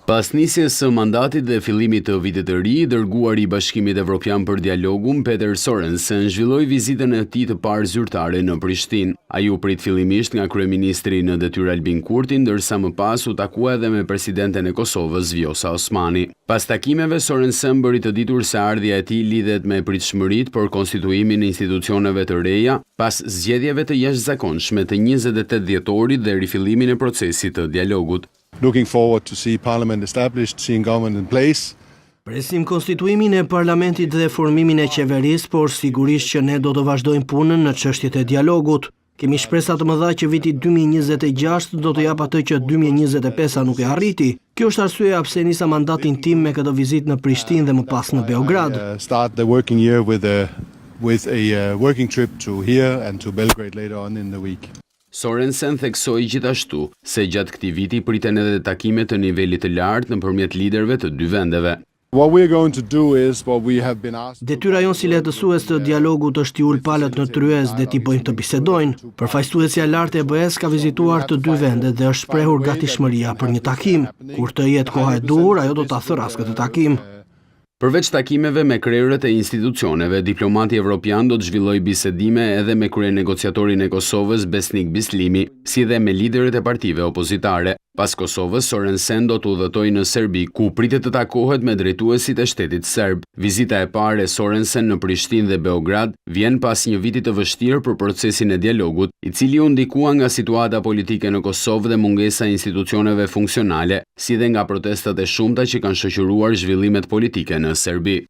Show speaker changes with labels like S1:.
S1: Pas nisjes së mandatit dhe fillimit të vitit të ri, i dërguari i Bashkimit Evropian për Dialogun, Peter Sorensen, zhvilloi vizitën e tij të parë zyrtare në Prishtinë. Ai u prit fillimisht nga kryeministri në detyrë Albin Kurti, ndërsa më pas u takua edhe me presidenten e Kosovës, Vjosa Osmani. Pas takimeve, Sorensen bëri të ditur se ardhja e tij lidhet me pritshmëritë për konstituimin e institucioneve të reja pas zgjedhjeve të jashtëzakonshme të 28 dhjetorit dhe rifillimin e procesit të dialogut.
S2: Looking forward to see parliament established, seeing government in place.
S3: Presim konstituimin e parlamentit dhe formimin e qeverisë, por sigurisht që ne do të vazhdojmë punën në çështjet e dialogut. Kemi shpresa të mëdha që viti 2026 do të japë atë që 2025-a nuk e arriti. Kjo është arsyeja pse nisa mandatin tim me këtë vizitë në Prishtinë dhe më pas në Beograd.
S2: Start the working year with a working trip to here and to Belgrade later on in the week.
S1: Sorensen theksoi gjithashtu se gjatë këtij viti priten edhe takime të nivelit të lartë nëpërmjet liderëve të dy vendeve.
S2: What we are going to do is what we have been asked.
S3: Detyra jonë si lehtësues të dialogut është t'i ul palët në tryezë dhe t'i bëjmë të bisedojnë. Përfaqësuesja e lartë e BE-s ka vizituar të dy vendet dhe është shprehur gatishmëria për një takim. Kur të jetë koha e duhur, ajo do ta thërrasë këtë takim.
S1: Përveç takimeve me krerët e institucioneve, diplomati evropian do të zhvillojë bisedime edhe me kryenegociatorin e Kosovës Besnik Bislimi, si dhe me liderët e partive opozitare. Pas Kosovës, Sorensen do të udhëtojë në Serbi, ku pritet të takohet me drejtuesit e shtetit serb. Vizita e parë e Sorensen në Prishtinë dhe Beograd vjen pas një viti të vështirë për procesin e dialogut, i cili u ndikua nga situata politike në Kosovë dhe mungesa e institucioneve funksionale, si dhe nga protestat e shumta që kanë shoqëruar zhvillimet politike në Serbi.